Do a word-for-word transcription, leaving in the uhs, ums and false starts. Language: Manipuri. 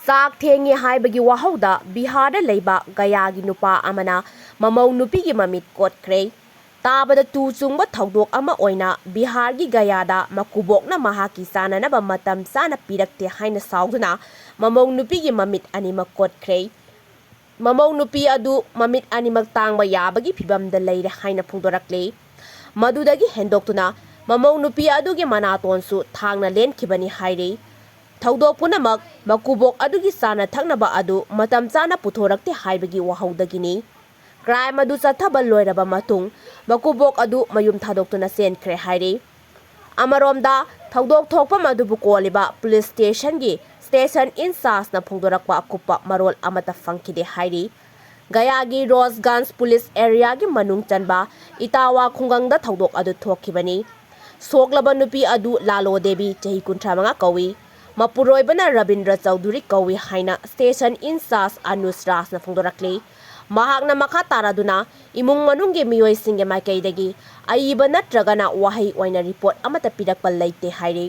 ꯆꯥꯛ ꯊꯦꯡꯉꯦ ꯍꯥꯏꯕꯒꯤ ꯋꯥꯍꯧꯗ ꯕꯤꯍꯥꯔꯗ ꯂꯩꯕ ꯒꯌꯥꯒꯤ ꯅꯨꯄꯥ ꯑꯃꯅ ꯃꯃꯧ ꯅꯨꯄꯤꯒꯤ ꯃꯃꯤꯠ ꯀꯣꯠꯈ꯭ꯔꯦ꯫ ꯇꯥꯕꯗ ꯇꯨ ꯆꯨꯡꯕ ꯊꯧꯗꯣꯛ ꯑꯃ ꯑꯣꯏꯅ ꯕꯤꯍꯥꯔꯒꯤ ꯒꯌꯥꯗ ꯃꯀꯨꯕꯣꯛꯅ ꯃꯍꯥꯛꯀꯤ ꯆꯥꯅꯅꯕ ꯃꯇꯝ ꯆꯥꯅ ꯄꯤꯔꯛꯇꯦ ꯍꯥꯏꯅ ꯁꯥꯎꯗꯨꯅ ꯃꯃꯧ ꯅꯨꯄꯤꯒꯤ ꯃꯃꯤꯠ ꯑꯅꯤꯃꯛ ꯀꯣꯠꯈ꯭ꯔꯦ꯫ ꯃꯃꯧ ꯅꯨꯄꯤ ꯑꯗꯨ ꯃꯃꯤꯠ ꯑꯅꯤꯃꯛ ꯇꯥꯡꯕ ꯌꯥꯕꯒꯤ ꯐꯤꯚꯝꯗ ꯂꯩꯔꯦ ꯍꯥꯏꯅ ꯐꯣꯡꯗꯣꯔꯛꯂꯤ꯫ ꯃꯗꯨꯗꯒꯤ ꯍꯦꯟꯗꯣꯛꯇꯨꯅ ꯃꯃꯧ ꯅꯨꯄꯤ ꯑꯗꯨꯒꯤ ꯃꯅꯥꯇꯣꯟꯁꯨ ꯊꯥꯡꯅ ꯂꯦꯟꯈꯤꯕꯅꯤ ꯍꯥꯏꯔꯤ꯫ ꯊꯧꯗꯣꯛ ꯄꯨꯝꯅꯃꯛ ꯃꯀꯨꯕꯣꯛ ꯑꯗꯨꯒꯤ ꯆꯥꯅ ꯊꯛꯅꯕ ꯑꯗꯨ ꯃꯇꯝ ꯆꯥꯅ ꯄꯨꯊꯣꯔꯛꯇꯦ ꯍꯥꯏꯕꯒꯤ ꯋꯥꯍꯧꯗꯒꯤꯅꯤ꯫ ꯀ꯭ꯔꯥꯏꯝ ꯑꯗꯨ ꯆꯠꯊꯕ ꯂꯣꯏꯔꯕ ꯃꯇꯨꯡ ꯃꯀꯨꯕꯣꯛ ꯑꯗꯨ ꯃꯌꯨꯝ ꯊꯥꯗꯣꯛꯇꯨꯅ ꯆꯦꯟꯈ꯭ꯔꯦ ꯍꯥꯏꯔꯤ꯫ ꯑꯃꯔꯣꯝꯗ, ꯊꯧꯗꯣꯛ ꯊꯣꯛꯐꯝ ꯑꯗꯨꯕꯨ ꯀꯣꯜꯂꯤꯕ ꯄꯨꯂꯤꯁ ꯁ꯭ꯇꯦꯁꯟꯒꯤ ꯁ꯭ꯇꯦꯁꯟ ꯏꯟꯆꯥꯔꯖꯅ ꯐꯣꯡꯗꯣꯔꯛꯄ ꯑꯀꯨꯞꯄ ꯃꯔꯣꯜ ꯑꯃꯠꯇ ꯐꯪꯈꯤꯗꯦ ꯍꯥꯏꯔꯤ꯫ ꯒꯌꯥꯒꯤ ꯔꯣꯖꯒꯟꯖ ꯄꯨꯂꯤꯁ ꯑꯦꯔꯤꯌꯥꯒꯤ ꯃꯅꯨꯡ ꯆꯟꯕ ꯏꯇꯥꯋꯥ ꯈꯨꯡꯒꯪꯗ ꯊꯧꯗꯣꯛ ꯑꯗꯨ ꯊꯣꯛꯈꯤꯕꯅꯤ꯫ ꯁꯣꯛꯂꯕ ꯅꯨꯄꯤ ꯑꯗꯨ ꯂꯥꯂꯣ ꯗꯦꯕꯤ, ꯆꯍꯤ ꯀꯨꯟꯊ꯭ꯔꯥ ꯃꯉꯥ ꯀꯧꯏ꯫ ꯃꯄꯨꯔꯣꯏꯕꯅ ꯔꯕꯤꯟꯗ꯭ꯔ ꯆꯧꯙꯨꯔꯤ ꯀꯧꯏ ꯍꯥꯏꯅ ꯁ꯭ꯇꯦꯁꯟ ꯏꯟꯆꯥꯔꯖ ꯑꯅꯨꯖ ꯔꯥꯖꯅ ꯐꯣꯡꯗꯣꯔꯛꯂꯤ꯫ ꯃꯍꯥꯛꯅ ꯃꯈꯥ ꯇꯥꯔꯗꯨꯅ ꯏꯃꯨꯡ ꯃꯅꯨꯡꯒꯤ ꯃꯤꯑꯣꯏꯁꯤꯡꯒꯤ ꯃꯥꯏꯀꯩꯗꯒꯤ ꯑꯏꯕ ꯅꯠꯇ꯭ꯔꯒꯅ ꯋꯥꯍꯩ ꯑꯣꯏꯅ ꯔꯤꯄꯣꯔꯠ ꯑꯃꯠꯇ ꯄꯤꯔꯛꯄ ꯂꯩꯇꯦ ꯍꯥꯏꯔꯤ꯫